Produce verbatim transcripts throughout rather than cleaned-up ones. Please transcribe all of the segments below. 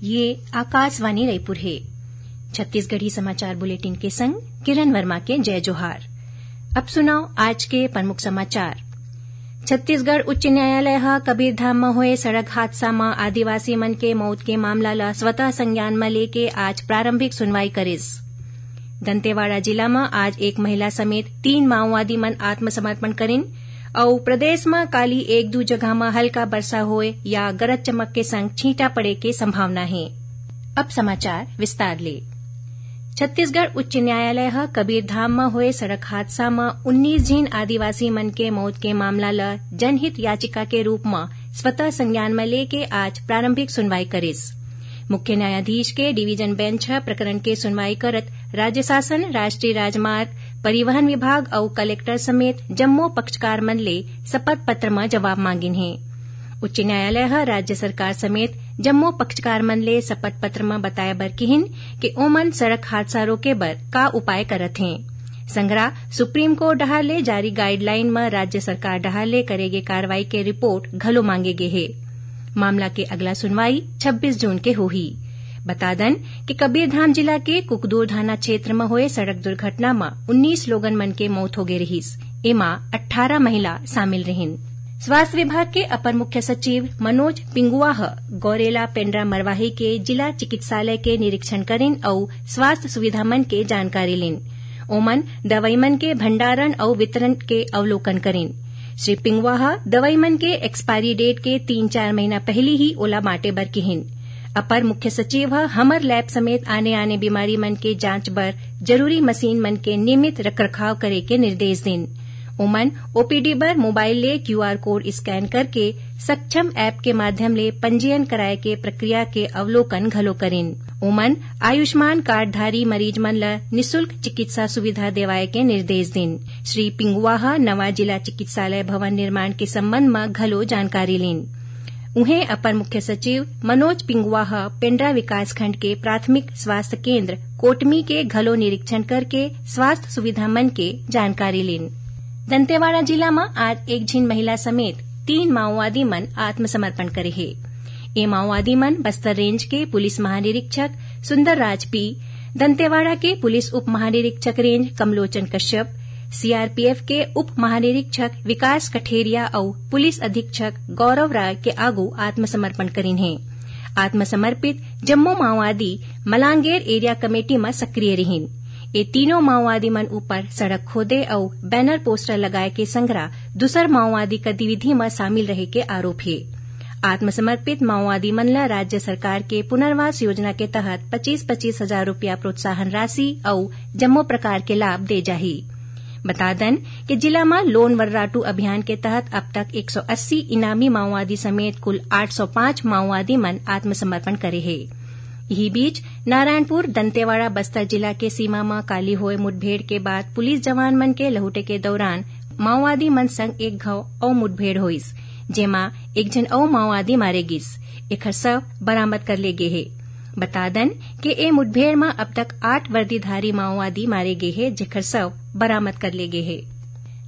ये आकाशवाणी रायपुर हे। छत्तीसगढ़ी समाचार बुलेटिन के संग किरण वर्मा के जय जोहार। अब सुनव आज के प्रमुख समाचार। छत्तीसगढ़ उच्च न्यायालय ह कबीरधाम म होए सड़क हादसा म आदिवासी मन के मौत के मामला ल स्वतः संज्ञान म लेके आज प्रारंभिक सुनवाई करिस। दंतेवाड़ा जिला म आज एक महिला समेत तीन माओवादी मन आत्मसमर्पण करिन अउ प्रदेश म काली एक दू जगह म हल्का बरसा होए या गरज चमक के संग छींटा पड़े के संभावना हे। अब समाचार विस्तार ले। छत्तीसगढ़ उच्च न्यायालय ह कबीरधाम म होए सड़क हादसा म उन्नीस झिन आदिवासी मन के मौत के मामला ल जनहित याचिका के रूप म स्वतः संज्ञान म लेके आज प्रारंभिक सुनवाई करिस। मुख्य न्यायाधीश के डिवीजन बेंच ह प्रकरण के सुनवाई करत राज्य शासन, राष्ट्रीय राजमार्ग, परिवहन विभाग अउ कलेक्टर समेत जम्मो पक्षकार मन ले शपथ पत्र म जवाब मांगिन हे। उच्च न्यायालय ह राज्य सरकार समेत जम्मो पक्षकार मन ले शपथ पत्र म बताए बर किहिन कि ओमन सड़क हादसा रोके बर का उपाय करत हें। संघरा सुप्रीम कोर्ट डहार ले जारी गाइडलाइन म राज्य सरकार डहार ले करे गे कार्रवाई के रिपोर्ट घलो मांगे गे हे। मामला के अगला सुनवाई छब्बीस जून के होही। बता दन कि कबीरधाम जिला के कुकदूर थाना क्षेत्र म होए सड़क दुर्घटना म उन्नीस लोगन मन के मौत होगे रिहिस। एमा अट्ठारह महिला शामिल रिहिन। स्वास्थ्य विभाग के अपर मुख्य सचिव मनोज पिंगुआ ह गौरेला पेंड्रा मरवाही के जिला चिकित्सालय के निरीक्षण करिन अउ स्वास्थ्य सुविधा मन के जानकारी लिन। ओमन दवाई मन के भंडारण अउ वितरण के अवलोकन करिन। श्री पिंगुआ ह दवाई मन के एक्सपायरी डेट के तीन चार महीना पहिली ही ओला बांटे बर किहिन। अपर मुख्य सचिव ह हमर लैब समेत आने-आने बीमारी मन के जांच बर जरूरी मशीन मन के नियमित रखरखाव करे के निर्देश दिन। ओमन ओपीडी बर मोबाइल ले क्यूआर कोड स्कैन करके सक्षम ऐप के माध्यम ले पंजीयन कराए के प्रक्रिया के अवलोकन घलो करिन। ओमन आयुष्मान कार्डधारी मरीज मन ल निशुल्क चिकित्सा सुविधा देवाए के निर्देश दिन। श्री पिंगुआ ह नवा जिला चिकित्सालय भवन निर्माण के संबंध म घलो जानकारी लीन। उहें, अपर मुख्य सचिव मनोज पिंगुआ ह पेंड्रा विकासखंड के प्राथमिक स्वास्थ्य केंद्र कोटमी के घलो निरीक्षण करके स्वास्थ्य सुविधा मन के जानकारी लीन। दंतेवाड़ा जिला म आज एक झिन महिला समेत तीन माओवादी मन आत्मसमर्पण करे हे। ए माओवादी मन बस्तर रेंज के पुलिस महानिरीक्षक सुंदरराज पी, दंतेवाड़ा के पुलिस उप महानिरीक्षक रेंज कमलोचन कश्यप, सीआरपीएफ के उप महानिरीक्षक विकास कठेरिया अउ पुलिस अधीक्षक गौरव राय के आगू आत्मसमर्पण करिन हे। आत्मसमर्पित जम्मो माओवादी मलांगेर एरिया कमेटी म सक्रिय रिहिन। ए तीनों माओवादी मन ऊपर सड़क खोदे अउ बैनर पोस्टर लगाए के संघरा दूसर माओवादी गतिविधि म शामिल रहे के आरोप हे। आत्मसमर्पित माओवादी मन ल राज्य सरकार के पुनर्वास योजना के तहत पच्चीस पच्चीस हजार रुपया प्रोत्साहन राशि अउ जम्मो प्रकार के लाभ दे जाही। बता दन कि जिला म लोन वर्राटू अभियान के तहत अब तक एक सौ अस्सी इनामी माओवादी समेत कुल आठ सौ पाँच माओवादी मन आत्मसमर्पण करे हे। इही बीच, नारायणपुर दंतेवाड़ा बस्तर जिला के सीमा म काली होए मुठभेड़ के बाद पुलिस जवान मन के लहुटे के दौरान माओवादी मन संग एक घाव अउ मुठभेड़ होइस, जेमा एक झन अउ माओवादी मारे गिस। एखर शव बरामद कर ले गे हे। बता दन कि ए मुठभेड़ म अब तक आठ वर्दीधारी माओवादी मारे गे हे, जेखर शव बरामद कर ले गे हे।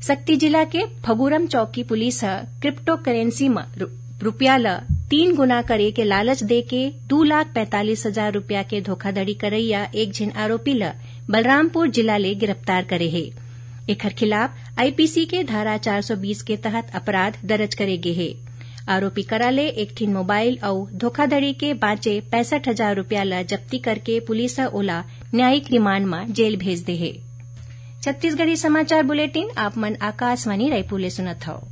सक्ती जिला के फगुरम चौकी पुलिस ह क्रिप्टो करेंसी म रु-, रुपया ल तीन गुना करे के लालच देके दू लाख पैंतालीस हजार रुपया के धोखाधड़ी करइया एक झिन आरोपी ल बलरामपुर जिला ले गिरफ्तार करे हे। एखर खिलाफ आईपीसी के धारा चार सौ बीस के तहत अपराध दर्ज करे गे हे। आरोपी करा ले एक ठिन मोबाइल अउ धोखाधड़ी के बांचे पैंसठ हजार रुपया ल जब्ती करके पुलिस ह ओला न्यायिक रिमांड म जेल भेज दे हे। छत्तीसगढ़ी समाचार बुलेटिन आप मन आकाशवाणी रायपुर ले सुनत हव।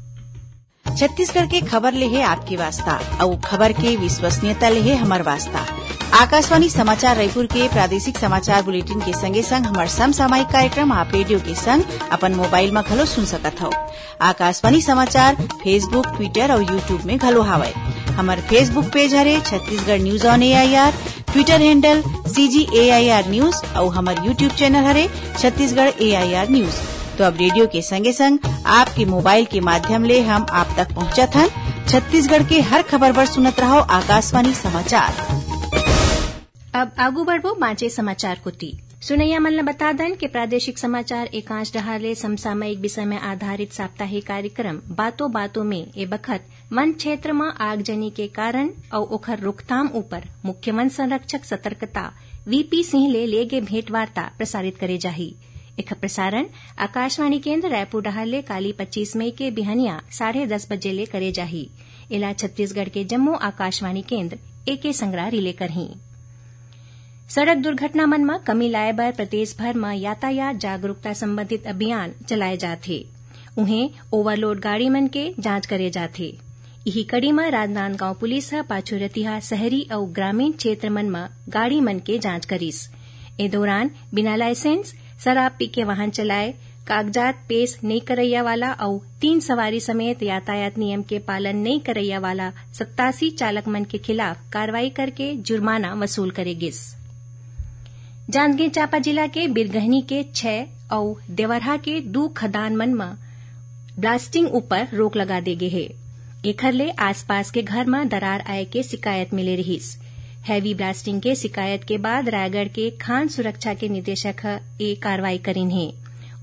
छत्तीसगढ़ के खबर ले हे आपके वास्ता, अउ खबर के विश्वसनीयता ले हे हमर वास्ता। आकाशवाणी समाचार रायपुर के प्रादेशिक समाचार बुलेटिन के संगे संग हमर समसामयिक कार्यक्रम आप रेडियो के संग अपन मोबाइल म घलो सुन सकत हव। आकाशवाणी समाचार Facebook, Twitter अउ YouTube में घलो हावय। हमर Facebook पेज हरे Chhattisgarh news on AIR, Twitter handle CG AIR news अउ हमर YouTube चैनल हरे छत्तीसगढ़ एआईआर न्यूज। तो अब रेडियो के संगे संग आपके मोबाइल के माध्यम ले हम आप तक पहुंचत हन। छत्तीसगढ़ के हर खबर बर सुनत रहव आकाशवाणी समाचार। अब आगू बढ़बो बांचे समाचार कोती। सुनैया मन ल बता दन कि प्रादेशिक समाचार एकांश डहार ले समसामयिक विषय में आधारित साप्ताहिक कार्यक्रम बातों बातों में ए बखत वन क्षेत्र म आगजनी के कारण अउ ओखर रोकथाम ऊपर मुख्य वन संरक्षक सतर्कता वीपी सिंह ले लेगे भेंटवार्ता प्रसारित करे जाही। एखर प्रसारण आकाशवाणी केंद्र रायपुर डहार ले काली पच्चीस मई के बिहनिया साढ़े दस बजे ले करे जाही। एला छत्तीसगढ़ के जम्मो आकाशवाणी केंद्र एके संगरा रिले करही। सड़क दुर्घटना मन म कमी लाए बर प्रदेश भर म यातायात जागरूकता संबंधित अभियान चलाए जात हे। उहें, ओवरलोड गाड़ी मन के जांच करे जात हे। इही कड़ी म राजनांदगांव पुलिस ह पाछू रतिहा शहरी अउ ग्रामीण क्षेत्र मन म गाड़ी मन के जांच करिस। ए दौरान बिना लाइसेंस, शराब पी के वाहन चलाए, कागजात पेश नइ करइया वाला अउ तीन सवारी समेत यातायात नियम के पालन नइ करइया वाला सत्तासी चालक मन के खिलाफ कार्रवाई करके जुर्माना वसूल करे गिस। जांजगीर चांपा जिला के बिरगहनी के छह अउ देवरहा के दू खदान मन म ब्लास्टिंग ऊपर रोक लगा दे गे हे। एखर ले आसपास के घर म दरार आए के शिकायत मिले रिहिस। हैवी ब्लास्टिंग के शिकायत के बाद रायगढ़ के खान सुरक्षा के निदेशक ह ए कार्रवाई करिन हे।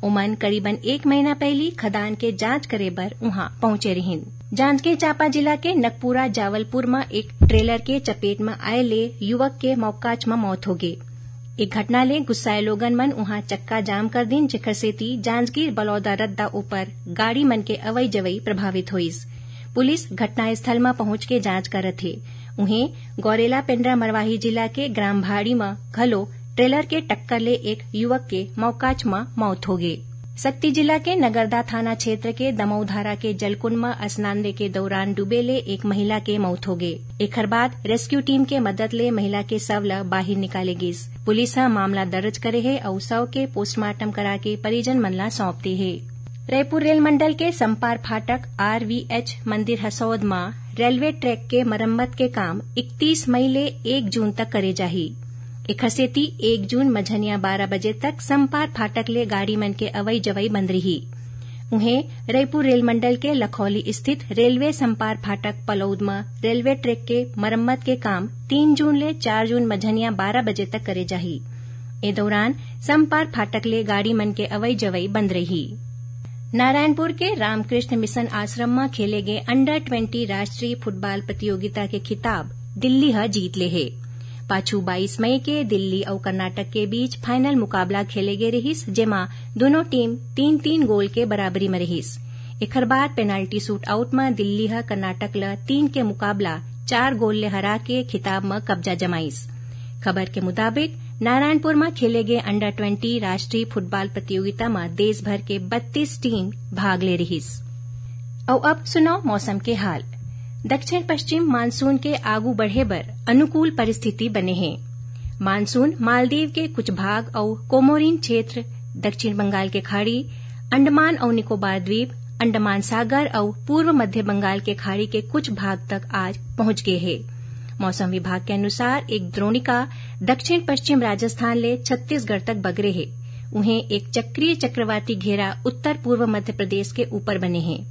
ओमन करीबन एक महीना पहिली खदान के जांच करे बर उहां पहुंचे रिहिन। जांजगीर चांपा जिला के नकपुरा जावलपुर म एक ट्रेलर के चपेट म आए ले युवक के मौकाच म मौत होगे। ए घटना ले गुस्साए लोगन मन उहां चक्का जाम कर दिन, जेखर सेती जांजगीर बलौदा रद्दा ऊपर गाड़ी मन के अवई जवई प्रभावित होइस। पुलिस घटनास्थल म पहुंच के जांच करत हे। उहें, गौरेला पेंड्रा मरवाही जिला के ग्राम भाड़ी म घलो ट्रेलर के टक्कर ले एक युवक के मौकाच म मौत होगे। सक्ती जिला के नगरदा थाना क्षेत्र के दमौधारा के जलकुंड म स्नान दे के दौरान डूबे ले एक महिला के मौत होगे। एखर बाद रेस्क्यू टीम के मदद ले महिला के शव ल बाहिर निकाले गिस। पुलिस ह मामला दर्ज करे हे अउ शव के पोस्टमार्टम करा के परिजन मन ला सौंप दे हे। रायपुर रेल मंडल के संपार फाटक आरवीएच मंदिर हसौद म रेलवे ट्रैक के मरम्मत के काम इकतीस मई ले एक जून तक करे जाही। एखर सेती एक जून मझनिया बारह बजे तक संपार फाटक ले गाड़ी मन के अवई जवई बंद रही। उहें, रायपुर रेल मंडल के लखौली स्थित रेलवे संपार फाटक पलौद म रेलवे ट्रैक के मरम्मत के काम तीन जून ले चार जून मझनिया बारह बजे तक करे जाही। ए दौरान संपार फाटक ले गाड़ी मन के अवई जवई बंद रही। नारायणपुर के रामकृष्ण मिशन आश्रम म खेले गे अंडर ट्वेंटी राष्ट्रीय फुटबॉल प्रतियोगिता के खिताब दिल्ली ह जीत ले हे। पाछू बाईस मई के दिल्ली अउ कर्नाटक के बीच फाइनल मुकाबला खेले गे रिहिस, जेमा दूनों टीम तीन तीन गोल के बराबरी म रिहिस। एखर बाद पेनल्टी शूटआउट म दिल्ली ह कर्नाटक ल तीन के मुकाबला चार गोल ले हरा के खिताब म कब्जा जमाइस। खबर के मुताबिक, नारायणपुर म खेले गे अंडर ट्वेंटी राष्ट्रीय फुटबॉल प्रतियोगिता म देश भर के बत्तीस टीम भाग ले रिहिस। अउ अब सुनव मौसम के हाल। दक्षिण पश्चिम मानसून के आगू बढ़े बर अनुकूल परिस्थिति बने हे। मानसून मालदीव के कुछ भाग अउ कोमोरिन क्षेत्र, दक्षिण बंगाल के खाड़ी, अंडमान अउ निकोबार द्वीप, अंडमान सागर अउ पूर्व मध्य बंगाल के खाड़ी के कुछ भाग तक आज पहुंच गे हे। मौसम विभाग के अनुसार, एक द्रोणिका दक्षिण पश्चिम राजस्थान ले छत्तीसगढ़ तक बगरे हे। उहें, एक चक्रीय चक्रवाती घेरा उत्तर पूर्व मध्य प्रदेश के ऊपर बने हे।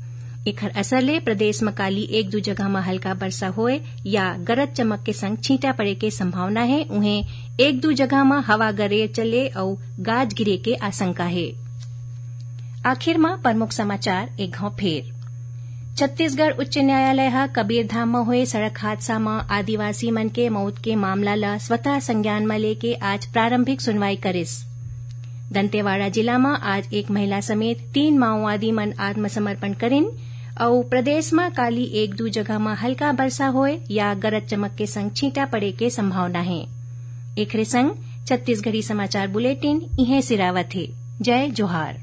एखर असर ले प्रदेश म काली एक दू जगह म हल्का बरसा होए या गरज चमक के संग छींटा पड़े के संभावना हे। उहें, एक दू जगह म हवा गरेर चले अउ गाज गिरे के आशंका हे। आखिर म प्रमुख समाचार एक घाव फेर। छत्तीसगढ़ उच्च न्यायालय ह कबीरधाम म होए सड़क हादसा म आदिवासी मन के मौत के मामला ल स्वतः संज्ञान म लेके आज प्रारंभिक सुनवाई करिस। दंतेवाड़ा जिला म आज एक महिला समेत तीन माओवादी मन आत्मसमर्पण करिन अउ प्रदेश म काली एक दू जगह म हल्का बरसा होए या गरज चमक के संग छींटा पड़े के संभावना हे। एखरे संग छत्तीसगढ़ी समाचार बुलेटिन इहें सिरावत हे। जय जोहार।